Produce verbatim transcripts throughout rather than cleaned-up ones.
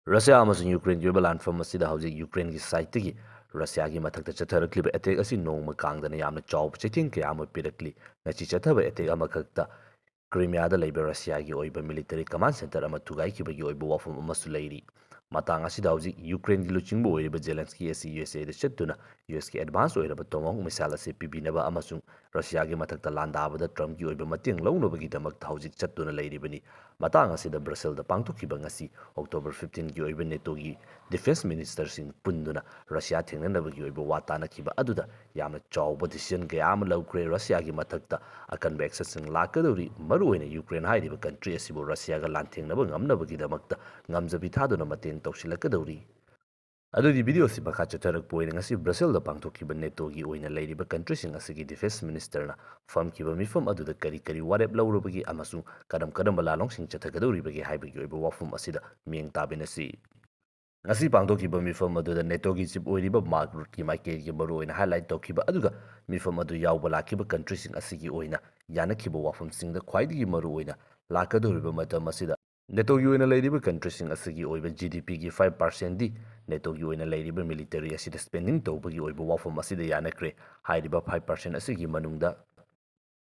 Russia ꯑꯃꯁꯨꯡ ꯌꯨꯀ꯭ꯔꯦꯟꯒꯤ ꯑꯣꯏꯕ ꯂꯥꯟꯐꯝ ꯑꯁꯤꯗ ꯍꯧꯖꯤꯛ ꯌꯨꯀ꯭ꯔꯦꯟꯒꯤ ꯁꯥꯏꯠꯇꯒꯤ ꯔꯁꯤꯌꯥꯒꯤ ꯃꯊꯛꯇ ꯆꯠꯊꯔꯛꯂꯤꯕ ꯑꯦꯇꯦꯛ ꯑꯁꯤ ꯅꯣꯡꯃ ꯀꯥꯡꯗꯅ ꯌꯥꯝꯅ ꯆꯥꯎꯕ ꯆꯩꯊꯦꯡ ꯀꯌꯥ ꯑꯃ ꯄꯤꯔꯛꯂꯤ꯫ ꯉꯁꯤ ꯆꯠꯊꯕ ꯑꯦꯇꯦꯛ ꯑꯃꯈꯛꯇ ꯀ꯭ꯔꯤꯃꯤꯌꯥꯗ ꯂꯩꯕ ꯔꯁꯤꯌꯥꯒꯤ ꯑꯣꯏꯕ ꯃꯤꯂꯤꯇꯔꯤ ꯀꯃꯥꯟ ꯁꯦꯟꯇꯔ ꯑꯃ ꯊꯨꯒꯥꯏꯈꯤꯕꯒꯤ ꯑꯣꯏꯕ ꯋꯥꯐꯝ ꯑꯃꯁꯨ ꯂꯩꯔꯤ꯫ ꯃꯇꯥꯡ ꯑꯁꯤꯗ ꯍꯧꯖꯤꯛ ꯌꯨꯀ꯭ꯔꯦꯟꯒꯤ ꯂꯨꯆꯤꯡꯕ ꯑꯣꯏꯔꯤꯕ ꯖꯦꯂꯦꯟꯁꯀꯤ ꯑꯁꯤ ꯌꯨ ꯑꯦꯁ ꯑꯦꯗ ꯆꯠꯇꯨꯅ ꯌꯨ ꯑꯦꯁꯀꯤ ꯑꯦꯗꯚꯥꯟꯁ ꯑꯣꯏꯔꯕ ꯇꯣꯃꯥꯍꯣꯛ ꯃꯤꯁꯥꯏꯜ ꯑꯁꯤ ꯄꯤꯕꯤꯅꯕ ꯑꯃꯁꯨꯡ ꯔꯁꯤꯌꯥꯒꯤ ꯃꯊꯛꯇ ꯂꯥꯟꯗꯥꯕꯗ ꯇ꯭ꯔꯝꯞꯀꯤ ꯑꯣꯏꯕ ꯃꯇꯦꯡ ꯂꯧꯅꯕꯒꯤꯗꯃꯛꯇ ꯍꯧꯖꯤꯛ ꯆꯠꯇꯨꯅ ꯂꯩꯔꯤꯕꯅꯤ꯫ ꯃꯇꯥꯡ ꯑꯁꯤꯗ ꯕ꯭ꯔꯁꯦꯜꯗ ꯄꯥꯡꯊꯣꯛꯈꯤꯕ ꯉꯁꯤ ꯑꯣꯛꯇꯣꯕꯔ ꯐꯤꯐꯇꯤꯟꯒꯤ ꯑꯣꯏꯕ ꯅꯦꯇꯣꯒꯤ ꯗꯤꯐꯦꯟꯁ ꯃꯤꯅꯤꯁꯇꯔꯁꯤꯡ ꯄꯨꯟꯗꯨꯅ ꯔꯁꯤꯌꯥ ꯊꯦꯡꯅꯅꯕꯒꯤ ꯑꯣꯏꯕ ꯋꯥ ꯇꯥꯅꯈꯤꯕ ꯑꯗꯨꯗ ꯌꯥꯝꯅ ꯆꯥꯎꯕ ꯗꯤꯁꯤꯖꯟ ꯀꯌꯥ ꯑꯃ ꯂꯧꯈ꯭ꯔꯦ꯫ ꯔꯁꯤꯌꯥꯒꯤ ꯃꯊꯛꯇ ꯑꯀꯟꯕ ꯑꯦꯛꯁꯟꯁꯤꯡ ꯂꯥꯛꯀꯗꯧꯔꯤ꯫ ꯃꯔꯨꯑꯣꯏꯅ ꯌꯨꯀ꯭ꯔꯦꯟ ꯍꯥꯏꯔꯤꯕ ꯀꯟꯇ꯭ꯔꯤ ꯑꯁꯤꯕꯨ ꯔꯁꯤꯌꯥꯒ ꯂꯥꯟꯊꯦꯡꯅꯕ ꯉꯝꯅꯕꯒꯤꯗꯃꯛꯇ ꯉꯝꯖꯕꯤ ꯊꯥꯗꯨꯅ ꯃꯇꯦꯡ ꯇꯧꯁꯤꯜꯂꯛꯀꯗꯧꯔꯤ꯫ ꯑꯗꯨꯗꯤ ꯚꯤꯗꯤꯑꯣ ꯑꯁꯤ ꯃꯈꯥ ꯆꯠꯊꯔꯛꯄ ꯑꯣꯏꯅ ꯉꯁꯤ ꯕ꯭ꯔꯁꯦꯜꯗ ꯄꯥꯡꯊꯣꯛꯈꯤꯕ ꯅꯦꯇꯣꯒꯤ ꯑꯣꯏꯅ ꯂꯩꯔꯤꯕ ꯀꯟꯇ꯭ꯔꯤꯁꯤꯡ ꯑꯁꯤꯒꯤ ꯗꯤꯐꯦꯟꯁ ꯃꯤꯅꯤꯁꯇꯔꯅ ꯐꯝꯈꯤꯕ ꯃꯤꯐꯝ ꯑꯗꯨꯗ ꯀꯔꯤ ꯀꯔꯤ ꯋꯥꯔꯦꯞ ꯂꯧꯔꯕꯒꯦ ꯑꯃꯁꯨꯡ ꯀꯔꯝ ꯀꯔꯝꯕ ꯂꯥꯂꯣꯡꯁꯤꯡ ꯆꯠꯊꯒꯗꯧꯔꯤꯕꯒꯦ ꯍꯥꯏꯕꯒꯤ ꯑꯣꯏꯕ ꯋꯥꯐꯝ ꯑꯁꯤꯗ ꯃꯤꯠꯌꯦꯡ ꯇꯥꯃꯤꯟꯅꯁꯤ꯫ ꯉꯁꯤ ꯄꯥꯡꯊꯣꯛꯈꯤꯕ ꯃꯤꯐꯝ ꯑꯗꯨꯗ ꯅꯦꯇꯣꯒꯤ ꯆꯤꯞ ꯑꯣꯏꯔꯤꯕ ꯃꯥꯔꯛ ꯔꯨꯠꯀꯤ ꯃꯥꯏꯀꯩꯒꯤ ꯃꯔꯨꯑꯣꯏꯅ ꯍꯥꯏꯂꯥꯏꯠ ꯇꯧꯈꯤꯕ ꯑꯗꯨꯒ ꯃꯤꯐꯝ ꯑꯗꯨ ꯌꯥꯎꯕ ꯂꯥꯛꯈꯤꯕ ꯀꯟꯇ꯭ꯔꯤꯁꯤꯡ ꯑꯁꯤꯒꯤ ꯑꯣꯏꯅ ꯌꯥꯅꯈꯤꯕ ꯋꯥꯐꯝꯁꯤꯡꯗ ꯈ꯭ꯋꯥꯏꯗꯒꯤ ꯃꯔꯨꯑꯣꯏꯅ ꯂꯥꯛꯀꯗꯧꯔꯤꯕ ꯃꯇꯝ ꯑꯁꯤꯗ ꯅꯦꯇꯣꯒꯤ ꯑꯣꯏꯅ ꯂꯩꯔꯤꯕ ꯀꯟꯇ꯭ꯔꯤꯁꯤꯡ ꯑꯁꯤꯒꯤ ꯑꯣꯏꯕ ꯖꯤ ꯗꯤ ꯄꯤꯒꯤ ꯐꯥꯏꯚ ꯄꯥꯔꯁꯦꯟꯗꯤ ꯅꯦꯇꯣꯒꯤ ꯑꯣꯏꯅ ꯂꯩꯔꯤꯕ ꯃꯤꯂꯤꯇꯔꯤ ꯑꯁꯤꯗ ꯁ꯭ꯄꯦꯟꯗꯤꯡ ꯇꯧꯕꯒꯤ ꯑꯣꯏꯕ ꯋꯥꯐꯝ ꯑꯁꯤꯗ ꯌꯥꯅꯈ꯭ꯔꯦ꯫ ꯍꯥꯏꯔꯤꯕ ꯐꯥꯏꯚ ꯄꯥꯔꯁꯦꯟ ꯑꯁꯤꯒꯤ ꯃꯅꯨꯡꯗ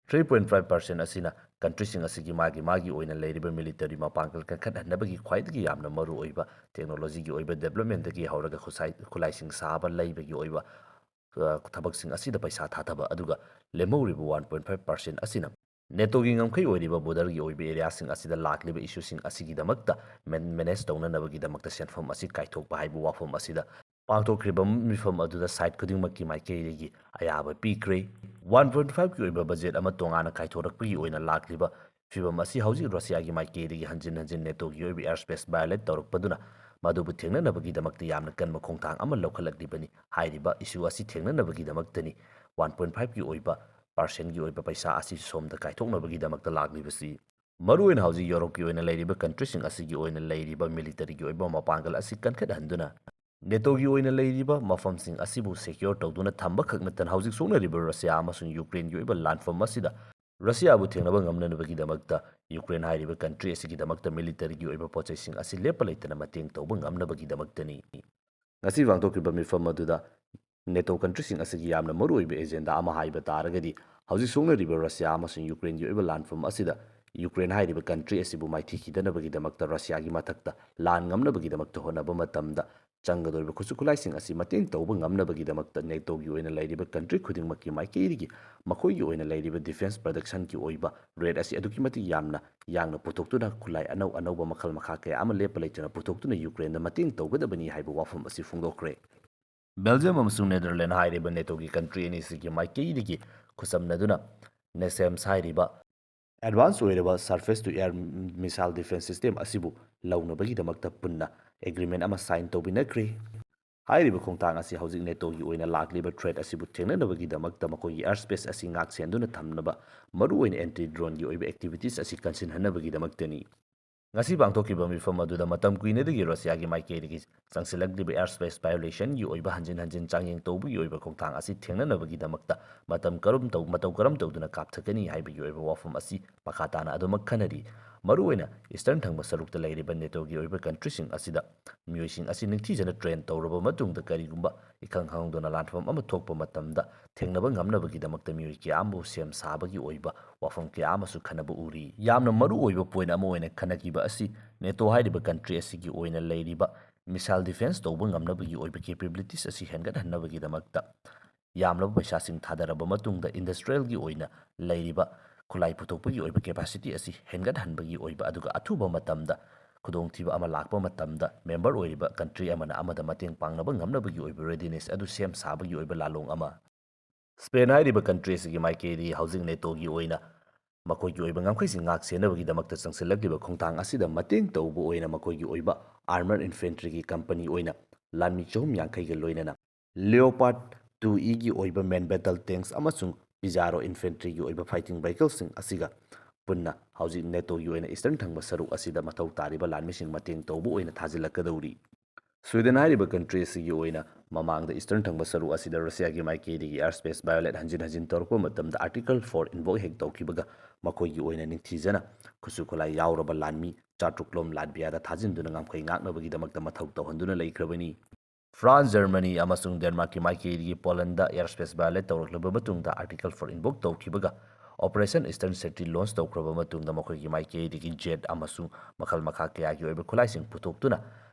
ꯊ꯭ꯔꯤ ꯄꯣꯏꯟꯠ ꯐꯥꯏꯚ ꯄꯥꯔꯁꯦꯟ ꯑꯁꯤꯅ ꯀꯟꯇ꯭ꯔꯤꯁꯤꯡ ꯑꯁꯤꯒꯤ ꯃꯥꯒꯤ ꯃꯥꯒꯤ ꯑꯣꯏꯅ ꯂꯩꯔꯤꯕ ꯃꯤꯂꯤꯇꯔꯤ ꯃꯄꯥꯡꯒꯜ ꯀꯟꯈꯠꯍꯟꯅꯕꯒꯤ ꯈ꯭ꯋꯥꯏꯗꯒꯤ ꯌꯥꯝꯅ ꯃꯔꯨꯑꯣꯏꯕ ꯇꯦꯛꯅꯣꯂꯣꯖꯤꯒꯤ ꯑꯣꯏꯕ ꯗꯦꯕꯂꯞꯃꯦꯟꯗꯒꯤ ꯍꯧꯔꯒ ꯈꯨꯠꯁꯥꯏ-, ꯈꯨꯠꯂꯥꯏꯁꯤꯡ ꯁꯥꯕ ꯂꯩꯕꯒꯤ ꯑꯣꯏꯕ, ꯑ, ꯊꯕꯛꯁꯤꯡ ꯑꯁꯤꯗ ꯄꯩꯁꯥ ꯊꯥꯗꯕ, ꯑꯗꯨꯒ ꯂꯦꯝꯍꯧꯔꯤꯕ ꯋꯥꯟ ꯄꯣꯏꯟꯠ ꯐꯥꯏꯚ ꯄꯥꯔꯁꯦꯟ ꯑꯁꯤꯅ ꯅꯦꯇꯣꯒꯤ ꯉꯝꯈꯩ ꯑꯣꯏꯔꯤꯕ ꯕꯣꯔꯗꯔꯒꯤ ꯑꯣꯏꯕ ꯑꯦꯔꯤꯌꯥꯁꯤꯡ ꯑꯁꯤꯗ ꯂꯥꯛꯂꯤꯕ ꯏꯁꯨꯁꯤꯡ ꯑꯁꯤꯒꯤꯗꯃꯛꯇ ꯃꯦꯟ-, ꯃꯦꯅꯦꯖ ꯇꯧꯅꯅꯕꯒꯤꯗꯃꯛꯇ ꯁꯦꯟꯐꯝ ꯑꯁꯤ ꯀꯥꯏꯊꯣꯛꯄ ꯍꯥꯏꯕ ꯋꯥꯐꯝ ꯑꯁꯤꯗ ꯄꯥꯡꯊꯣꯛꯈ꯭ꯔꯤꯕ ꯃꯤꯐꯝ ꯑꯗꯨꯗ ꯁꯥꯏꯠ ꯈꯨꯗꯤꯡꯃꯛꯀꯤ ꯃꯥꯏꯀꯩꯗꯒꯤ ꯑꯌꯥꯕ ꯄꯤꯈ꯭ꯔꯦ꯫ ꯋꯥꯟ ꯄꯣꯏꯟꯠ ꯐꯥꯏꯚꯀꯤ ꯑꯣꯏꯕ ꯕꯖꯦꯠ ꯑꯃ ꯇꯣꯉꯥꯟꯅ ꯀꯥꯏꯊꯣꯔꯛꯄꯒꯤ ꯑꯣꯏꯅ ꯂꯥꯛꯂꯤꯕ ꯐꯤꯕꯝ ꯑꯁꯤ ꯍꯧꯖꯤꯛ ꯔꯁꯤꯌꯥꯒꯤ ꯃꯥꯏꯀꯩꯗꯒꯤ ꯍꯟꯖꯤꯟ ꯍꯟꯖꯤꯟ ꯅꯦꯇꯣꯒꯤ ꯑꯣꯏꯕ ꯑꯦꯌꯔ ꯁ꯭ꯄꯦꯁ ꯚꯥꯏꯑꯣꯂꯦꯠ ꯇꯧꯔꯛꯄꯗꯨꯅ ꯃꯗꯨꯕꯨ ꯊꯦꯡꯅꯅꯕꯒꯤꯗꯃꯛꯇ ꯌꯥꯝꯅ ꯀꯟꯕ ꯈꯣꯡꯊꯥꯡ ꯑꯃ ꯂꯧꯈꯠꯂꯛꯂꯤꯕꯅꯤ꯫ ꯍꯥꯏꯔꯤꯕ ꯏꯁꯨ ꯑꯁꯤ ꯊꯦꯡꯅꯅꯕꯒꯤꯗꯃꯛꯇꯅꯤ ꯋꯥꯟ ꯄꯣꯏꯟꯠ ꯐꯥꯏꯚꯀꯤ ꯑꯣꯏꯕ ꯄꯥꯔꯁꯦꯟꯒꯤ ꯑꯣꯏꯕ ꯄꯩꯁꯥ ꯑꯁꯤ ꯁꯣꯝꯗ ꯀꯥꯏꯊꯣꯛꯅꯕꯒꯤꯗꯃꯛꯇ ꯂꯥꯛꯂꯤꯕꯁꯤ꯫ ꯃꯔꯨꯑꯣꯏꯅ ꯍꯧꯖꯤꯛ ꯌꯨꯔꯣꯞꯀꯤ ꯑꯣꯏꯅ ꯂꯩꯔꯤꯕ ꯀꯟꯇ꯭ꯔꯤꯁꯤꯡ ꯑꯁꯤꯒꯤ ꯑꯣꯏꯅ ꯂꯩꯔꯤꯕ ꯃꯤꯂꯤꯇꯔꯤꯒꯤ ꯑꯣꯏꯕ ꯃꯄꯥꯡꯒꯜ ꯑꯁꯤ ꯀꯟꯈꯠꯍꯟꯗꯨꯅ ꯅꯦꯇꯣꯒꯤ ꯑꯣꯏꯅ ꯂꯩꯔꯤꯕ ꯃꯐꯝꯁꯤꯡ ꯑꯁꯤꯕꯨ ꯁꯦꯀ꯭ꯌꯣꯔ ꯇꯧꯗꯨꯅ ꯊꯝꯕ ꯈꯛ ꯅꯠꯇꯅ ꯍꯧꯖꯤꯛ ꯁꯣꯛꯅꯔꯤꯕ ꯔꯁꯤꯌꯥ ꯑꯃꯁꯨꯡ ꯌꯨꯀ꯭ꯔꯦꯟꯒꯤ ꯑꯣꯏꯕ ꯂꯥꯟꯐꯝ ꯑꯁꯤꯗ ꯔꯁꯤꯌꯥꯕꯨ ꯊꯦꯡꯅꯕ ꯉꯝꯅꯅꯕꯒꯤꯗꯃꯛꯇ ꯌꯨꯀ꯭ꯔꯦꯟ ꯍꯥꯏꯔꯤꯕ ꯀꯟꯇ꯭ꯔꯤ ꯑꯁꯤꯒꯤꯗꯃꯛꯇ ꯃꯤꯂꯤꯇꯔꯤꯒꯤ ꯑꯣꯏꯕ ꯄꯣꯠ ꯆꯩꯁꯤꯡ ꯑꯁꯤ ꯂꯦꯞꯄ ꯂꯩꯇꯅ ꯃꯇꯦꯡ ꯇꯧꯕ ꯉꯝꯅꯕꯒꯤꯗꯃꯛꯇꯅꯤ꯫ ꯉꯁꯤ ꯄꯥꯡꯊꯣꯛꯈꯤꯕ ꯃꯤꯐꯝ ꯑꯗꯨꯗ ꯅꯦꯇꯣ ꯀꯟꯇ꯭ꯔꯤꯁꯤꯡ ꯑꯁꯤꯒꯤ ꯌꯥꯝꯅ ꯃꯔꯨꯑꯣꯏꯕ ꯑꯦꯖꯦꯟꯗꯥ ꯑꯃ ꯍꯥꯏꯕ ꯇꯥꯔꯒꯗꯤ, ꯍꯧꯖꯤꯛ ꯁꯣꯛꯅꯔꯤꯕ ꯔꯁꯤꯌꯥ ꯑꯃꯁꯨꯡ ꯌꯨꯀ꯭ꯔꯦꯟꯒꯤ ꯑꯣꯏꯕ ꯂꯥꯟꯐꯝ ꯑꯁꯤꯗ ꯌꯨꯀ꯭ꯔꯦꯟ ꯍꯥꯏꯔꯤꯕ ꯀꯟꯇ꯭ꯔꯤ ꯑꯁꯤꯕꯨ ꯃꯥꯏꯊꯤꯈꯤꯗꯅꯕꯒꯤꯗꯃꯛꯇ ꯔꯁꯤꯌꯥꯒꯤ ꯃꯊꯛꯇ ꯂꯥꯟ ꯉꯝꯅꯕꯒꯤꯗꯃꯛꯇ ꯍꯣꯠꯅꯕ ꯃꯇꯝꯗ ꯆꯪꯒꯗꯧꯔꯤꯕ ꯈꯨꯠꯁꯨ ꯈꯨꯠꯂꯥꯏꯁꯤꯡ ꯑꯁꯤ ꯃꯇꯦꯡ ꯇꯧꯕ ꯉꯝꯅꯕꯒꯤꯗꯃꯛꯇ ꯅꯦꯇꯣꯒꯤ ꯑꯣꯏꯅ ꯂꯩꯔꯤꯕ ꯀꯟꯇ꯭ꯔꯤ ꯈꯨꯗꯤꯡꯃꯛꯀꯤ ꯃꯥꯏꯀꯩꯗꯒꯤ ꯃꯈꯣꯏꯒꯤ ꯑꯣꯏꯅ ꯂꯩꯔꯤꯕ ꯗꯤꯐꯦꯟꯁ ꯄ꯭ꯔꯗꯛꯁꯟꯒꯤ ꯑꯣꯏꯕ ꯔꯦꯠ ꯑꯁꯤ ꯑꯗꯨꯛꯀꯤ ꯃꯇꯤꯛ ꯌꯥꯝꯅ ꯌꯥꯡꯅ ꯄꯨꯊꯣꯛꯇꯨꯅ, ꯈꯨꯠꯂꯥꯏ ꯑꯅꯧ ꯑꯅꯧꯕ ꯃꯈꯜ ꯃꯈꯥ ꯀꯌꯥ ꯑꯃ ꯂꯦꯞꯄ ꯂꯩꯇꯅ ꯄꯨꯊꯣꯛꯇꯨꯅ ꯌꯨꯀ꯭ꯔꯦꯟꯗ ꯃꯇꯦꯡ ꯇꯧꯒꯗꯕꯅꯤ ꯍꯥꯏꯕ ꯋꯥꯐꯝ ꯑꯁꯤ ꯐꯣꯡꯗꯣꯛꯈ꯭ꯔꯦ꯫ ꯕꯦꯜꯖꯤꯌꯝ ꯑꯃꯁꯨꯡ ꯅꯦꯗꯔꯂꯦꯟ ꯍꯥꯏꯔꯤꯕ ꯅꯦꯇꯣꯒꯤ ꯀꯟꯇ꯭ꯔꯤ ꯑꯅꯤꯁꯤꯒꯤ ꯃꯥꯏꯀꯩꯗꯒꯤ ꯈꯨꯠꯁꯝꯅꯗꯨꯅ ꯅꯦꯁꯦꯝꯁ ꯍꯥꯏꯔꯤꯕ ꯑꯦꯗꯚꯥꯟꯁ ꯑꯣꯏꯔꯕ surface to air missile defense system ꯑꯁꯤꯕꯨ ꯂꯧꯅꯕꯒꯤꯗꯃꯛꯇ ꯄꯨꯟꯅ ꯑꯦꯒ꯭ꯔꯤꯃꯦꯟ ꯑꯃ ꯁꯥꯏꯟ ꯇꯧꯃꯤꯟꯅꯈ꯭ꯔꯦ꯫ ꯍꯥꯏꯔꯤꯕ ꯈꯣꯡꯊꯥꯡ ꯑꯁꯤ ꯍꯧꯖꯤꯛ ꯅꯦꯇꯣꯒꯤ ꯑꯣꯏꯅ ꯂꯥꯛꯂꯤꯕ ꯊ꯭ꯔꯦꯠ ꯑꯁꯤꯕꯨ ꯊꯦꯡꯅꯅꯕꯒꯤꯗꯃꯛꯇ ꯃꯈꯣꯏꯒꯤ ꯑꯦꯌꯔ ꯁ꯭ꯄꯦꯁ ꯑꯁꯤ ꯉꯥꯛ ꯁꯦꯟꯗꯨꯅ ꯊꯝꯅꯕ ꯃꯔꯨꯑꯣꯏꯅ ꯑꯦꯟꯇꯤ ꯗ꯭ꯔꯣꯟꯒꯤ ꯑꯣꯏꯕ ꯑꯦꯛꯇꯤꯚꯤꯇꯤꯁ ꯑꯁꯤ ꯀꯟꯁꯤꯟꯍꯟꯅꯕꯒꯤꯗꯃꯛꯇꯅꯤ꯫ ꯉꯁꯤ ꯄꯥꯡꯊꯣꯛꯈꯤꯕ ꯃꯤꯐꯝ ꯑꯗꯨꯗ ꯃꯇꯝ ꯀꯨꯏꯅꯗꯒꯤ ꯔꯁꯤꯌꯥꯒꯤ ꯃꯥꯏꯀꯩꯗꯒꯤ ꯆꯪꯁꯤꯜꯂꯛꯂꯤꯕ ꯑꯦꯌꯔ ꯁ꯭ꯄꯦꯁ ꯚꯥꯏꯑꯣꯂꯦꯁꯟꯒꯤ ꯑꯣꯏꯕ ꯍꯟꯖꯤꯟ ꯍꯟꯖꯤꯟ ꯆꯥꯡꯌꯦꯡ ꯇꯧꯕꯒꯤ ꯑꯣꯏꯕ ꯈꯣꯡꯊꯥꯡ ꯑꯁꯤ ꯊꯦꯡꯅꯅꯕꯒꯤꯗꯃꯛꯇ ꯃꯇꯝ ꯀꯔꯝ ꯇꯧ-, ꯃꯇꯧ ꯀꯔꯝ ꯇꯧꯗꯨꯅ ꯀꯥꯞꯊꯛꯀꯅꯤ ꯍꯥꯏꯕꯒꯤ ꯑꯣꯏꯕ ꯋꯥꯐꯝ ꯑꯁꯤ ꯃꯈꯥ ꯇꯥꯅ ꯑꯗꯨꯃꯛ ꯈꯟꯅꯔꯤ꯫ ꯃꯔꯨꯑꯣꯏꯅ ꯏꯁꯇꯔꯟ ꯊꯪꯕ ꯁꯔꯨꯛꯇ ꯂꯩꯔꯤꯕ ꯅꯦꯇꯣꯒꯤ ꯑꯣꯏꯕ ꯀꯟꯇ꯭ꯔꯤꯁꯤꯡ ꯑꯁꯤꯗ ꯃꯤꯑꯣꯏꯁꯤꯡ ꯑꯁꯤ ꯅꯤꯡꯊꯤꯖꯅ ꯇ꯭ꯔꯦꯟ ꯇꯧꯔꯕ ꯃꯇꯨꯡꯗ ꯀꯔꯤꯒꯨꯝꯕ ꯏꯈꯪ ꯈꯪꯍꯧꯗꯅ ꯂꯥꯟꯐꯝ ꯑꯃ ꯊꯣꯛꯄ ꯃꯇꯝꯗ ꯊꯦꯡꯅꯕ ꯉꯝꯅꯕꯒꯤꯗꯃꯛꯇ ꯃꯤꯑꯣꯏ ꯀꯌꯥ ꯑꯃꯕꯨ ꯁꯦꯝ ꯁꯥꯕꯒꯤ ꯑꯣꯏꯕ ꯋꯥꯐꯝ ꯀꯌꯥ ꯑꯃꯁꯨ ꯈꯟꯅꯕ ꯎꯔꯤ꯫ ꯌꯥꯝꯅ ꯃꯔꯨ ꯑꯣꯏꯕ ꯄꯣꯏꯟ ꯑꯃ ꯑꯣꯏꯅ ꯈꯟꯅꯈꯤꯕ ꯑꯁꯤ ꯅꯦꯇꯣ ꯍꯥꯏꯔꯤꯕ ꯀꯟꯇ꯭ꯔꯤ ꯑꯁꯤꯒꯤ ꯑꯣꯏꯅ ꯂꯩꯔꯤꯕ ꯃꯤꯁꯥꯏꯜ ꯗꯤꯐꯦꯟꯁ ꯇꯧꯕ ꯉꯝꯅꯕꯒꯤ ꯑꯣꯏꯕ ꯀꯦꯄꯦꯕꯤꯂꯤꯇꯤꯁ ꯑꯁꯤ ꯍꯦꯟꯒꯠꯍꯟꯅꯕꯒꯤꯗꯃꯛꯇ ꯌꯥꯝꯂꯕ ꯄꯩꯁꯥꯁꯤꯡ ꯊꯥꯗꯔꯕ ꯃꯇꯨꯡꯗ ꯏꯟꯗꯁꯇ꯭ꯔꯤꯌꯦꯜꯒꯤ ꯑꯣꯏꯅ ꯂꯩꯔꯤꯕ ꯈꯨꯠꯂꯥꯏ ꯄꯨꯊꯣꯛꯄꯒꯤ ꯑꯣꯏꯕ ꯀꯦꯄꯥꯁꯤꯇꯤ ꯑꯁꯤ ꯍꯦꯟꯒꯠꯍꯟꯕꯒꯤ ꯑꯣꯏꯕ, ꯑꯗꯨꯒ ꯑꯊꯨꯕ ꯃꯇꯝꯗ ꯈꯨꯗꯣꯡꯊꯤꯕ ꯑꯃ ꯂꯥꯛꯄ ꯃꯇꯝꯗ ꯃꯦꯝꯕꯔ ꯑꯣꯏꯔꯤꯕ ꯀꯟꯇ꯭ꯔꯤ ꯑꯃꯅ ꯑꯃꯗ ꯃꯇꯦꯡ ꯄꯥꯡꯅꯕ ꯉꯝꯅꯕꯒꯤ ꯑꯣꯏꯕ ꯔꯦꯗꯤꯅꯦꯁ ꯑꯗꯨ ꯁꯦꯝ ꯁꯥꯕꯒꯤ ꯑꯣꯏꯕ ꯂꯥꯂꯣꯡ ꯑꯃ꯫ ꯁ꯭ꯄꯦꯟ ꯍꯥꯏꯔꯤꯕ ꯀꯟꯇ꯭ꯔꯤ ꯑꯁꯤꯒꯤ ꯃꯥꯏꯀꯩꯗꯒꯤ ꯍꯧꯖꯤꯛ ꯅꯦꯇꯣꯒꯤ ꯑꯣꯏꯅ ꯃꯈꯣꯏꯒꯤ ꯑꯣꯏꯕ ꯉꯝꯈꯩꯁꯤꯡ ꯉꯥꯛ ꯁꯦꯟꯅꯕꯒꯤꯗꯃꯛꯇ ꯆꯪꯁꯤꯜꯂꯛꯂꯤꯕ ꯈꯣꯡꯊꯥꯡ ꯑꯁꯤꯗ ꯃꯇꯦꯡ ꯇꯧꯕ ꯑꯣꯏꯅ ꯃꯈꯣꯏꯒꯤ ꯑꯣꯏꯕ ꯑꯥꯔꯃꯔ ꯏꯟꯐꯦꯟꯇ꯭ꯔꯤꯒꯤ ꯀꯝꯄꯅꯤ ꯑꯣꯏꯅ ꯂꯥꯟꯃꯤ ꯆꯍꯨꯝ ꯌꯥꯡꯈꯩꯒ ꯂꯣꯏꯅꯅ ꯂꯤꯑꯣꯄꯥꯔꯗ ꯇꯨ ꯏꯒꯤ ꯑꯣꯏꯕ ꯃꯦꯟ ꯕꯦꯇꯜ ꯇꯦꯡꯛꯁ ꯑꯃꯁꯨꯡ ꯄꯤꯖꯥꯔꯣ ꯏꯟꯐꯦꯟꯇ꯭ꯔꯤꯒꯤ ꯑꯣꯏꯕ ꯐꯥꯏꯇꯤꯡ ꯚꯦꯍꯤꯀꯜꯁꯤꯡ ꯑꯁꯤꯒ ꯄꯨꯟꯅ ꯍꯧꯖꯤꯛ ꯅꯦꯇꯣꯒꯤ ꯑꯣꯏꯅ ꯏꯁꯇꯔꯟ ꯊꯪꯕ ꯁꯔꯨꯛ ꯑꯁꯤꯗ ꯃꯊꯧ ꯇꯥꯔꯤꯕ ꯂꯥꯟꯃꯤꯁꯤꯡ ꯃꯇꯦꯡ ꯇꯧꯕ ꯑꯣꯏꯅ ꯊꯥꯖꯤꯜꯂꯛꯀꯗꯧꯔꯤ꯫ ꯁ꯭ꯋꯤꯗꯦꯟ ꯍꯥꯏꯔꯤꯕ ꯀꯟꯇ꯭ꯔꯤ ꯑꯁꯤꯒꯤ ꯑꯣꯏꯅ ꯃꯃꯥꯡꯗ ꯏꯁꯇꯔꯟ ꯊꯪꯕ ꯁꯔꯨꯛ ꯑꯁꯤꯗ ꯔꯁꯤꯌꯥꯒꯤ ꯃꯥꯏꯀꯩꯗꯒꯤ ꯑꯦꯌꯔ ꯁ꯭ꯄꯦꯁ ꯚꯥꯏꯑꯣꯂꯦꯠ ꯍꯟꯖꯤꯟ ꯍꯟꯖꯤꯟ ꯇꯧꯔꯛꯄ ꯃꯇꯝꯗ ꯑꯥꯔꯇꯤꯀꯜ ꯐꯣꯔ ꯏꯟꯚꯣꯛ ꯍꯦꯛ ꯇꯧꯈꯤꯕꯒ ꯃꯈꯣꯏꯒꯤ ꯑꯣꯏꯅ ꯅꯤꯡꯊꯤꯖꯅ ꯈꯨꯠꯁꯨ ꯈꯨꯠꯂꯥꯏ ꯌꯥꯎꯔꯕ ꯂꯥꯟꯃꯤ ꯆꯥꯇ꯭ꯔꯨꯛ ꯂꯣꯝ ꯂꯥꯠꯚꯤꯌꯥꯗ ꯊꯥꯖꯤꯟꯗꯨꯅ ꯉꯝꯈꯩ ꯉꯥꯛꯅꯕꯒꯤꯗꯃꯛꯇ ꯃꯊꯧ ꯇꯧꯍꯟꯗꯨꯅ ꯂꯩꯈ꯭ꯔꯕꯅꯤ꯫ ꯐ꯭ꯔꯥꯟꯁ, ꯖꯔꯃꯅꯤ ꯑꯃꯁꯨꯡ ꯗꯦꯟꯃꯥꯔꯛꯀꯤ ꯃꯥꯏꯀꯩꯗꯒꯤ ꯄꯣꯂꯟꯗ ꯑꯦꯌꯔ ꯁ꯭ꯄꯦꯁ ꯚꯥꯏꯑꯣꯂꯦꯠ ꯇꯧꯔꯛꯂꯕ ꯃꯇꯨꯡꯗ ꯑꯥꯔꯇꯤꯀꯜ ꯐꯣꯔ ꯏꯟꯚꯣꯛ ꯇꯧꯈꯤꯕꯒ ꯑꯣꯄꯔꯦꯁꯟ ꯏꯁꯇꯔꯟ ꯁꯦꯟꯇ꯭ꯔꯤ ꯂꯣꯟꯆ ꯇꯧꯈ꯭ꯔꯕ ꯃꯇꯨꯡꯗ ꯃꯈꯣꯏꯒꯤ ꯃꯥꯏꯀꯩꯗꯒꯤ ꯖꯦꯠ ꯑꯃꯁꯨꯡ ꯃꯈꯜ ꯃꯈꯥ ꯀꯌꯥꯒꯤ ꯑꯣꯏꯕ ꯈꯨꯠꯂꯥꯏꯁꯤꯡ ꯄꯨꯊꯣꯛꯇꯨꯅ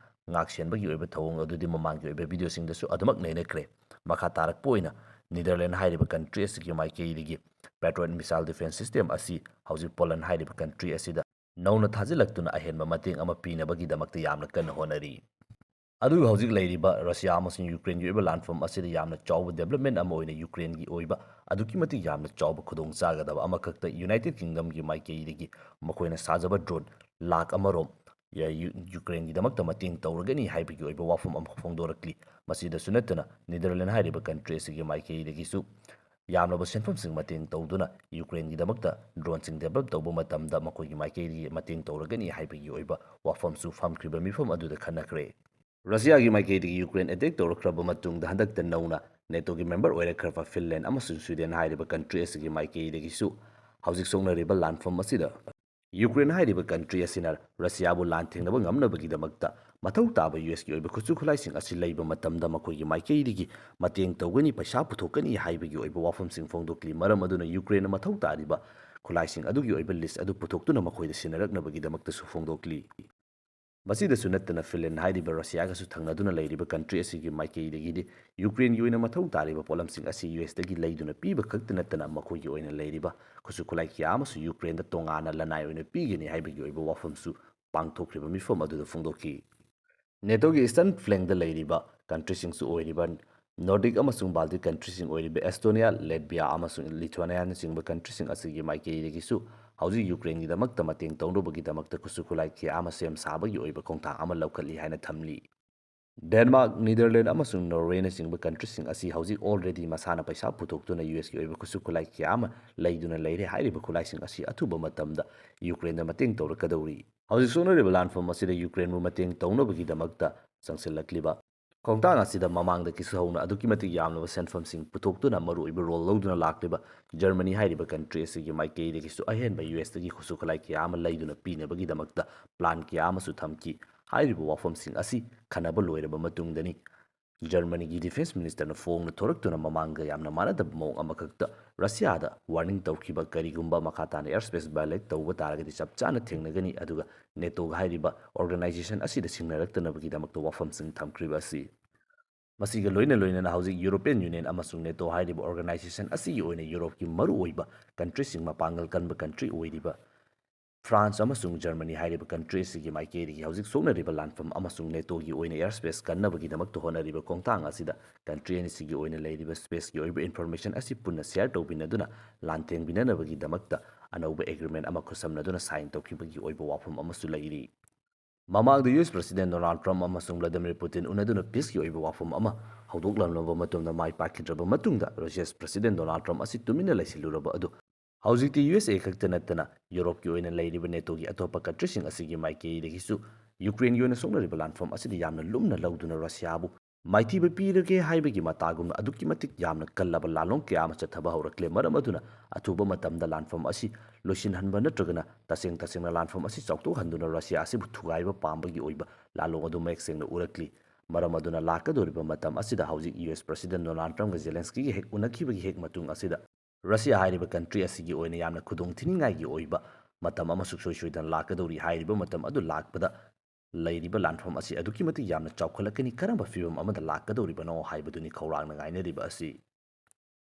ꯉꯥꯛꯁꯦꯟꯕꯒꯤ ꯑꯣꯏꯕ ꯊꯧꯑꯣꯡ ꯑꯗꯨꯗꯤ ꯃꯃꯥꯡꯒꯤ ꯑꯣꯏꯕ ꯚꯤꯗꯤꯑꯣꯁꯤꯡꯗꯁꯨ ꯑꯗꯨꯃꯛ ꯅꯩꯅꯈ꯭ꯔꯦ꯫ ꯃꯈꯥ ꯇꯥꯔꯛꯄ ꯑꯣꯏꯅ ꯅꯤꯗꯔꯂꯦꯟ ꯍꯥꯏꯔꯤꯕ ꯀꯟꯇ꯭ꯔꯤ ꯑꯁꯤꯒꯤ ꯃꯥꯏꯀꯩꯗꯒꯤ ꯄꯦꯇ꯭ꯔꯣꯏꯠ ꯃꯤꯁꯥꯏꯜ ꯗꯤꯐꯦꯟꯁ ꯁꯤꯁꯇꯦꯝ ꯑꯁꯤ ꯍꯧꯖꯤꯛ ꯄꯣꯂꯟ ꯍꯥꯏꯔꯤꯕ ꯀꯟꯇ꯭ꯔꯤ ꯑꯁꯤꯗ ꯅꯧꯅ ꯊꯥꯖꯤꯜꯂꯛꯇꯨꯅ ꯑꯍꯦꯟꯕ ꯃꯇꯦꯡ ꯑꯃ ꯄꯤꯅꯕꯒꯤꯗꯃꯛꯇ ꯌꯥꯝꯅ ꯀꯟꯅ ꯍꯣꯠꯅꯔꯤ꯫ ꯑꯗꯨꯒ ꯍꯧꯖꯤꯛ ꯂꯩꯔꯤꯕ ꯔꯁꯤꯌꯥ ꯑꯃꯁꯨꯡ ꯌꯨꯀ꯭ꯔꯦꯟꯒꯤ ꯑꯣꯏꯕ ꯂꯥꯟꯐꯝ ꯑꯁꯤꯗ ꯌꯥꯝꯅ ꯆꯥꯎꯕ ꯗꯦꯕꯂꯞꯃꯦꯟ ꯑꯃ ꯑꯣꯏꯅ ꯌꯨꯀ꯭ꯔꯦꯟꯒꯤ ꯑꯣꯏꯕ ꯑꯗꯨꯛꯀꯤ ꯃꯇꯤꯛ ꯌꯥꯝꯅ ꯆꯥꯎꯕ ꯈꯨꯗꯣꯡꯆꯥꯒꯗꯕ ꯑꯃꯈꯛꯇ ꯌꯨꯅꯥꯏꯇꯦꯗ ꯀꯤꯡꯗꯝꯒꯤ ꯃꯥꯏꯀꯩꯗꯒꯤ ꯃꯈꯣꯏꯅ ꯁꯥꯖꯕ ꯗ꯭ꯔꯣꯟ ꯂꯥꯈ ꯑꯃꯔꯣꯝ ꯌꯨ-, ꯌꯨꯀ꯭ꯔꯦꯟꯒꯤꯗꯃꯛꯇ ꯃꯇꯦꯡ ꯇꯧꯔꯒꯅꯤ ꯍꯥꯏꯕꯒꯤ ꯑꯣꯏꯕ ꯋꯥꯐꯝ ꯑꯃ ꯐꯣꯡꯗꯣꯔꯛꯂꯤ꯫ ꯃꯁꯤꯗꯁꯨ ꯅꯠꯇꯅ ꯅꯤꯗꯔꯂꯦꯟ ꯍꯥꯏꯔꯤꯕ ꯀꯟꯇ꯭ꯔꯤ ꯑꯁꯤꯒꯤ ꯃꯥꯏꯀꯩꯗꯒꯤꯁꯨ ꯌꯥꯝꯂꯕ ꯁꯦꯟꯐꯝꯁꯤꯡ ꯃꯇꯦꯡ ꯇꯧꯗꯨꯅ ꯌꯨꯀ꯭ꯔꯦꯟꯒꯤꯗꯃꯛꯇ ꯗ꯭ꯔꯣꯟꯁꯤꯡ ꯗꯦꯕꯂꯞ ꯇꯧꯕ ꯃꯇꯝꯗ ꯃꯈꯣꯏꯒꯤ ꯃꯥꯏꯀꯩꯗꯒꯤ ꯃꯇꯦꯡ ꯇꯧꯔꯒꯅꯤ ꯍꯥꯏꯕꯒꯤ ꯑꯣꯏꯕ ꯋꯥꯐꯝꯁꯨ ꯐꯝꯈ꯭ꯔꯤꯕ ꯃꯤꯐꯝ ꯑꯗꯨꯗ ꯈꯟꯅꯈ꯭ꯔꯦ꯫ ꯔꯁꯤꯌꯥꯒꯤ ꯃꯥꯏꯀꯩꯗꯒꯤ ꯌꯨꯀ꯭ꯔꯦꯟ ꯑꯦꯇꯦꯛ ꯇꯧꯔꯛꯈ꯭ꯔꯕ ꯃꯇꯨꯡꯗ ꯍꯟꯗꯛꯇ ꯅꯧꯅ ꯅꯦꯇꯣꯒꯤ ꯃꯦꯝꯕꯔ ꯑꯣꯏꯔꯛꯈ꯭ꯔꯕ ꯐꯤꯟꯂꯦꯟ ꯑꯃꯁꯨꯡ ꯁ꯭ꯋꯤꯗꯦꯟ ꯍꯥꯏꯔꯤꯕ ꯀꯟꯇ꯭ꯔꯤ ꯑꯁꯤꯒꯤ ꯃꯥꯏꯀꯩꯗꯒꯤꯁꯨ ꯍꯧꯖꯤꯛ ꯁꯣꯛꯅꯔꯤꯕ ꯂꯥꯟꯐꯝ ꯑꯁꯤꯗ ꯌꯨꯀ꯭ꯔꯦꯟ ꯍꯥꯏꯔꯤꯕ ꯀꯟꯇ꯭ꯔꯤ ꯑꯁꯤꯅ ꯔꯁꯤꯌꯥꯕꯨ ꯂꯥꯟ ꯊꯦꯡꯅꯕ ꯉꯝꯅꯕꯒꯤꯗꯃꯛꯇ ꯃꯊꯧ ꯇꯥꯕ ꯌꯨ ꯑꯦꯁꯀꯤ ꯑꯣꯏꯕ ꯈꯨꯠꯁꯨ ꯈꯨꯠꯂꯥꯏꯁꯤꯡ ꯑꯁꯤ ꯂꯩꯕ ꯃꯇꯝꯗ ꯃꯈꯣꯏꯒꯤ ꯃꯥꯏꯀꯩꯗꯒꯤ ꯃꯇꯦꯡ ꯇꯧꯒꯅꯤ, ꯄꯩꯁꯥ ꯄꯨꯊꯣꯛꯀꯅꯤ ꯍꯥꯏꯕꯒꯤ ꯑꯣꯏꯕ ꯋꯥꯐꯝꯁꯤꯡ ꯐꯣꯡꯗꯣꯛꯂꯤ꯫ ꯃꯔꯝ ꯑꯗꯨꯅ ꯌꯨꯀ꯭ꯔꯦꯟꯅ ꯃꯊꯧ ꯇꯥꯔꯤꯕ ꯈꯨꯠꯂꯥꯏꯁꯤꯡ ꯑꯗꯨꯒꯤ ꯑꯣꯏꯕ ꯂꯤꯁ ꯑꯗꯨ ꯄꯨꯊꯣꯛꯇꯨꯅ ꯃꯈꯣꯏꯗ ꯁꯤꯟꯅꯔꯛꯅꯕꯒꯤꯗꯃꯛꯇꯁꯨ ꯐꯣꯡꯗꯣꯛꯂꯤ꯫ ꯃꯁꯤꯗꯁꯨ ꯅꯠꯇꯅ ꯐꯤꯟꯂꯦꯟ ꯍꯥꯏꯔꯤꯕ ꯔꯁꯤꯌꯥꯒꯁꯨ ꯊꯪꯅꯗꯨꯅ ꯂꯩꯔꯤꯕ ꯀꯟꯇ꯭ꯔꯤ ꯑꯁꯤꯒꯤ ꯃꯥꯏꯀꯩꯗꯒꯤꯗꯤ ꯌꯨꯀ꯭ꯔꯦꯟꯒꯤ ꯑꯣꯏꯅ ꯃꯊꯧ ꯇꯥꯔꯤꯕ ꯄꯣꯠꯂꯝꯁꯤꯡ ꯑꯁꯤ ꯌꯨ ꯑꯦꯁꯇꯒꯤ ꯂꯩꯗꯨꯅ ꯄꯤꯕ ꯈꯛꯇ ꯅꯠꯇꯅ ꯃꯈꯣꯏꯒꯤ ꯑꯣꯏꯅ ꯂꯩꯔꯤꯕ ꯈꯨꯠꯁꯨ ꯈꯨꯠꯂꯥꯏ ꯀꯌꯥ ꯑꯃꯁꯨ ꯌꯨꯀ꯭ꯔꯦꯟꯗ ꯇꯣꯉꯥꯟꯅ ꯂꯅꯥꯏ ꯑꯣꯏꯅ ꯄꯤꯒꯅꯤ ꯍꯥꯏꯕꯒꯤ ꯑꯣꯏꯕ ꯋꯥꯐꯝꯁꯨ ꯄꯥꯡꯊꯣꯛꯈ꯭ꯔꯤꯕ ꯃꯤꯐꯝ ꯑꯗꯨꯗ ꯐꯣꯡꯗꯣꯛꯈꯤ꯫ ꯅꯦꯇꯣꯒꯤ ꯏꯁꯇꯔꯟ ꯐ꯭ꯂꯦꯡꯗ ꯂꯩꯔꯤꯕ ꯀꯟꯇ꯭ꯔꯤꯁꯤꯡꯁꯨ ꯑꯣꯏꯔꯤꯕ ꯅꯣꯔꯗꯤꯛ ꯑꯃꯁꯨꯡ ꯕꯥꯜꯇꯤꯛ ꯀꯟꯇ꯭ꯔꯤꯁꯤꯡ ꯑꯣꯏꯔꯤꯕ ꯑꯦꯁꯇꯣꯅꯤꯌꯥ, ꯂꯦꯠꯚꯤꯌꯥ ꯑꯃꯁꯨꯡ ꯂꯤꯊꯨꯑꯦꯅꯤꯌꯥꯅꯆꯤꯡꯕ ꯀꯟꯇ꯭ꯔꯤꯁꯤꯡ ꯑꯁꯤꯒꯤ ꯃꯥꯏꯀꯩꯗꯒꯤꯁꯨ ꯍꯧꯖꯤꯛ ꯌꯨꯀ꯭ꯔꯦꯟꯒꯤꯗꯃꯛꯇ ꯃꯇꯦꯡ ꯇꯧꯅꯕꯒꯤꯗꯃꯛꯇ ꯈꯨꯠꯁꯨ ꯈꯨꯠꯂꯥꯏ ꯀꯌꯥ ꯑꯃ ꯁꯦꯝ ꯁꯥꯕꯒꯤ ꯑꯣꯏꯕ ꯈꯣꯡꯊꯥꯡ ꯑꯃ ꯂꯧꯈꯠꯂꯤ ꯍꯥꯏꯅ ꯊꯝꯂꯤ꯫ ꯗꯦꯟꯃꯥꯔꯛ, ꯅꯤꯗꯔꯂꯦꯟ ꯑꯃꯁꯨꯡ ꯅꯣꯔꯋꯦꯅꯆꯤꯡꯕ ꯀꯟꯇ꯭ꯔꯤꯁꯤꯡ ꯑꯁꯤ ꯍꯧꯖꯤꯛ already ꯃꯁꯥꯅ ꯄꯩꯁꯥ ꯄꯨꯊꯣꯛꯇꯨꯅ ꯌꯨ ꯑꯦꯁꯀꯤ ꯑꯣꯏꯕ ꯈꯨꯠꯁꯨ ꯈꯨꯠꯂꯥꯏ ꯀꯌꯥ ꯑꯃ ꯂꯩꯗꯨꯅ ꯂꯩꯔꯦ꯫ ꯍꯥꯏꯔꯤꯕ ꯈꯨꯠꯂꯥꯏꯁꯤꯡ ꯑꯁꯤ ꯑꯊꯨꯕ ꯃꯇꯝꯗ ꯌꯨꯀ꯭ꯔꯦꯟꯗ ꯃꯇꯦꯡ ꯇꯧꯔꯛꯀꯗꯧꯔꯤ꯫ ꯍꯧꯖꯤꯛ ꯁꯣꯛꯅꯔꯤꯕ ꯂꯥꯟꯐꯝ ꯑꯁꯤꯗ ꯌꯨꯀ꯭ꯔꯦꯟꯕꯨ ꯃꯇꯦꯡ ꯇꯧꯅꯕꯒꯤꯗꯃꯛꯇ ꯆꯪꯁꯤꯜꯂꯛꯂꯤꯕ ꯈꯣꯡꯊꯥꯡ ꯑꯁꯤꯗ ꯃꯃꯥꯡꯗꯒꯤꯁꯨ ꯍꯧꯅ ꯑꯗꯨꯛꯀꯤ ꯃꯇꯤꯛ ꯌꯥꯝꯂꯕ ꯁꯦꯟꯐꯝꯁꯤꯡ ꯄꯨꯊꯣꯛꯇꯨꯅ ꯃꯔꯨꯑꯣꯏꯕ ꯔꯣꯜ ꯂꯧꯗꯨꯅ ꯂꯥꯛꯂꯤꯕ ꯖꯔꯃꯅꯤ ꯍꯥꯏꯔꯤꯕ ꯀꯟꯇ꯭ꯔꯤ ꯑꯁꯤꯒꯤ ꯃꯥꯏꯀꯩꯗꯒꯤꯁꯨ ꯑꯍꯦꯟꯕ ꯌꯨ ꯑꯦꯁꯇꯒꯤ ꯈꯨꯠꯁꯨ ꯈꯨꯠꯂꯥꯏ ꯀꯌꯥ ꯑꯃ ꯂꯩꯗꯨꯅ ꯄꯤꯅꯕꯒꯤꯗꯃꯛꯇ ꯄ꯭ꯂꯥꯟ ꯀꯌꯥ ꯑꯃꯁꯨ ꯊꯝꯈꯤ꯫ ꯍꯥꯏꯔꯤꯕ ꯋꯥꯐꯝꯁꯤꯡ ꯑꯁꯤ ꯈꯟꯅꯕ ꯂꯣꯏꯔꯕ ꯃꯇꯨꯡꯗꯅꯤ ꯖꯔꯃꯅꯤꯒꯤ ꯗꯤꯐꯦꯟꯁ ꯃꯤꯅꯤꯁꯇꯔꯅ ꯐꯣꯡꯅ ꯊꯣꯔꯛꯇꯨꯅ ꯃꯃꯥꯡꯒ ꯌꯥꯝꯅ ꯃꯥꯟꯅꯗꯕ ꯃꯑꯣꯡ ꯑꯃꯈꯛꯇ ꯔꯁꯤꯌꯥꯗ ꯋꯥꯔꯅꯤꯡ ꯇꯧꯈꯤꯕ, ꯀꯔꯤꯒꯨꯝꯕ ꯃꯈꯥ ꯇꯥꯅ ꯑꯦꯌꯔ ꯁ꯭ꯄꯦꯁ ꯚꯥꯏꯑꯣꯂꯦꯠ ꯇꯧꯕ ꯇꯥꯔꯒꯗꯤ ꯆꯞ ꯆꯥꯅ ꯊꯦꯡꯅꯒꯅꯤ, ꯑꯗꯨꯒ ꯅꯦꯇꯣꯒ ꯍꯥꯏꯔꯤꯕ ꯑꯣꯔꯒꯅꯥꯏꯖꯦꯁꯟ ꯑꯁꯤꯗ ꯁꯤꯡꯅꯔꯛꯇꯅꯕꯒꯤꯗꯃꯛꯇ ꯋꯥꯐꯝꯁꯤꯡ ꯊꯝꯈ꯭ꯔꯤꯕ ꯑꯁꯤ꯫ ꯃꯁꯤꯒ ꯂꯣꯏꯅ ꯂꯣꯏꯅꯅ ꯍꯧꯖꯤꯛ ꯌꯨꯔꯣꯄꯤꯌꯟ ꯌꯨꯅꯤꯌꯟ ꯑꯃꯁꯨꯡ ꯅꯦꯇꯣ ꯍꯥꯏꯔꯤꯕ ꯑꯣꯔꯒꯅꯥꯏꯖꯦꯁꯟ ꯑꯁꯤꯒꯤ ꯑꯣꯏꯅ ꯌꯨꯔꯣꯞꯀꯤ ꯃꯔꯨꯑꯣꯏꯕ ꯀꯟꯇ꯭ꯔꯤꯁꯤꯡ, ꯃꯄꯥꯡꯒꯜ ꯀꯟꯕ ꯀꯟꯇ꯭ꯔꯤ ꯑꯣꯏꯔꯤꯕ ꯐ꯭ꯔꯥꯟꯁ ꯑꯃꯁꯨꯡ ꯖꯔꯃꯅꯤ ꯍꯥꯏꯔꯤꯕ ꯀꯟꯇ꯭ꯔꯤ ꯑꯁꯤꯒꯤ ꯃꯥꯏꯀꯩꯗꯒꯤ ꯍꯧꯖꯤꯛ ꯁꯣꯛꯅꯔꯤꯕ ꯂꯥꯟꯐꯝ ꯑꯃꯁꯨꯡ ꯅꯦꯇꯣꯒꯤ ꯑꯣꯏꯅ ꯑꯦꯌꯔ ꯁ꯭ꯄꯦꯁ ꯀꯟꯅꯕꯒꯤꯗꯃꯛꯇ ꯍꯣꯠꯅꯔꯤꯕ ꯈꯣꯡꯊꯥꯡ ꯑꯁꯤꯗ ꯀꯟꯇ꯭ꯔꯤ ꯑꯅꯤꯁꯤꯒꯤ ꯑꯣꯏꯅ ꯂꯩꯔꯤꯕ ꯁ꯭ꯄꯦꯁꯀꯤ ꯑꯣꯏꯕ ꯏꯟꯐꯣꯔꯃꯦꯁꯟ ꯑꯁꯤ ꯄꯨꯟꯅ ꯁꯦꯌꯔ ꯇꯧꯕꯤꯅꯗꯨꯅ ꯂꯥꯟꯊꯦꯡꯕꯤꯅꯅꯕꯒꯤꯗꯃꯛꯇ ꯑꯅꯧꯕ ꯑꯦꯒ꯭ꯔꯤꯃꯦꯟ ꯑꯃ ꯈꯨꯠꯁꯝꯅꯗꯨꯅ ꯁꯥꯏꯟ ꯇꯧꯈꯤꯕꯒꯤ ꯑꯣꯏꯕ ꯋꯥꯐꯝ ꯑꯃꯁꯨ ꯂꯩꯔꯤ꯫ ꯃꯃꯥꯡꯗ ꯌꯨ ꯑꯦꯁ ꯄ꯭ꯔꯁꯤꯗꯦꯟ ꯗꯣꯅꯥꯜꯗ ꯇ꯭ꯔꯝꯞ ꯑꯃꯁꯨꯡ ꯚ꯭ꯂꯥꯗꯤꯃꯤꯔ ꯄꯨꯇꯤꯟ ꯎꯅꯗꯨꯅ ꯄꯤꯁꯀꯤ ꯑꯣꯏꯕ ꯋꯥꯐꯝ ꯑꯃ ꯍꯧꯗꯣꯛꯂꯝꯂꯕ ꯃꯇꯨꯡꯗ ꯃꯥꯏ ꯄꯥꯛꯈꯤꯗ꯭ꯔꯕ ꯃꯇꯨꯡꯗ ꯔꯁꯤꯌꯥ ꯄ꯭ꯔꯁꯤꯗꯦꯟ ꯗꯣꯅꯥꯜꯗ ꯇ꯭ꯔꯝꯞ ꯑꯁꯤ ꯇꯨꯃꯤꯟꯅ ꯂꯩꯁꯤꯜꯂꯨꯔꯕ ꯑꯗꯨ ꯍꯧꯖꯤꯛꯇꯤ ꯌꯨ ꯑꯦꯁ ꯑꯦ ꯈꯛꯇ ꯅꯠꯇꯅ ꯌꯨꯔꯣꯞꯀꯤ ꯑꯣꯏꯅ ꯂꯩꯔꯤꯕ ꯅꯦꯇꯣꯒꯤ ꯑꯇꯣꯞꯄ ꯀꯟꯇ꯭ꯔꯤꯁꯤꯡ ꯑꯁꯤꯒꯤ ꯃꯥꯏꯀꯩꯗꯒꯤꯁꯨ ꯌꯨꯀ꯭ꯔꯦꯟꯒꯤ ꯑꯣꯏꯅ ꯁꯣꯛꯅꯔꯤꯕ ꯂꯥꯟꯐꯝ ꯑꯁꯤꯗ ꯌꯥꯝꯅ ꯂꯨꯝꯅ ꯂꯧꯗꯨꯅ ꯔꯁꯤꯌꯥꯕꯨ ꯃꯥꯏꯊꯤꯕ ꯄꯤꯔꯒꯦ ꯍꯥꯏꯕꯒꯤ ꯃꯇꯥꯒꯨꯝꯅ ꯑꯗꯨꯛꯀꯤ ꯃꯇꯤꯛ ꯌꯥꯝꯅ ꯀꯜꯂꯕ ꯂꯥꯟꯂꯣꯡ ꯀꯌꯥ ꯑꯃ ꯆꯠꯊꯕ ꯍꯧꯔꯛꯂꯦ꯫ ꯃꯔꯝ ꯑꯗꯨꯅ ꯑꯊꯨꯕ ꯃꯇꯝꯗ ꯂꯥꯟꯐꯝ ꯑꯁꯤ ꯂꯣꯏꯁꯤꯟꯍꯟꯕ ꯅꯠꯇ꯭ꯔꯒꯅ ꯇꯁꯦꯡ ꯇꯁꯦꯡꯅ ꯂꯥꯟꯐꯝ ꯑꯁꯤ ꯆꯥꯎꯊꯣꯛꯍꯟꯗꯨꯅ ꯔꯁꯤꯌꯥ ꯑꯁꯤꯕꯨ ꯊꯨꯒꯥꯏꯕ ꯄꯥꯝꯕꯒꯤ ꯑꯣꯏꯕ ꯂꯥꯟꯂꯣꯡ ꯑꯗꯨ ꯃꯌꯦꯛ ꯁꯦꯡꯅ ꯎꯔꯛꯂꯤ꯫ ꯃꯔꯝ ꯑꯗꯨꯅ ꯂꯥꯛꯀꯗꯧꯔꯤꯕ ꯃꯇꯝ ꯑꯁꯤꯗ ꯍꯧꯖꯤꯛ ꯌꯨ ꯑꯦꯁ ꯄ꯭ꯔꯁꯤꯗꯦꯟ ꯗꯣꯅꯥꯜꯗ ꯇ꯭ꯔꯝꯞꯒ ꯖꯦꯂꯦꯟꯁꯀꯤꯒ ꯍꯦꯛ ꯎꯅꯈꯤꯕꯒꯤ ꯍꯦꯛ ꯃꯇꯨꯡ ꯑꯁꯤꯗ ꯔꯁꯤꯌꯥ ꯍꯥꯏꯔꯤꯕ ꯀꯟꯇ꯭ꯔꯤ ꯑꯁꯤꯒꯤ ꯑꯣꯏꯅ ꯌꯥꯝꯅ ꯈꯨꯗꯣꯡꯊꯤꯅꯤꯡꯉꯥꯏꯒꯤ ꯑꯣꯏꯕ ꯃꯇꯝ ꯑꯃ ꯁꯨꯡꯁꯣꯏ ꯁꯣꯏꯗꯅ ꯂꯥꯛꯀꯗꯧꯔꯤ꯫ ꯍꯥꯏꯔꯤꯕ ꯃꯇꯝ ꯑꯗꯨ ꯂꯥꯛꯄꯗ ꯂꯩꯔꯤꯕ ꯂꯥꯟꯐꯝ ꯑꯁꯤ ꯑꯗꯨꯛꯀꯤ ꯃꯇꯤꯛ ꯌꯥꯝꯅ ꯆꯥꯎꯈꯠꯂꯛꯀꯅꯤ, ꯀꯔꯝꯕ ꯐꯤꯕꯝ ꯑꯃꯗ ꯂꯥꯛꯀꯗꯧꯔꯤꯕꯅꯣ ꯍꯥꯏꯕꯗꯨꯅꯤ ꯈꯧꯔꯥꯡꯅ ꯉꯥꯏꯅꯔꯤꯕ ꯑꯁꯤ꯫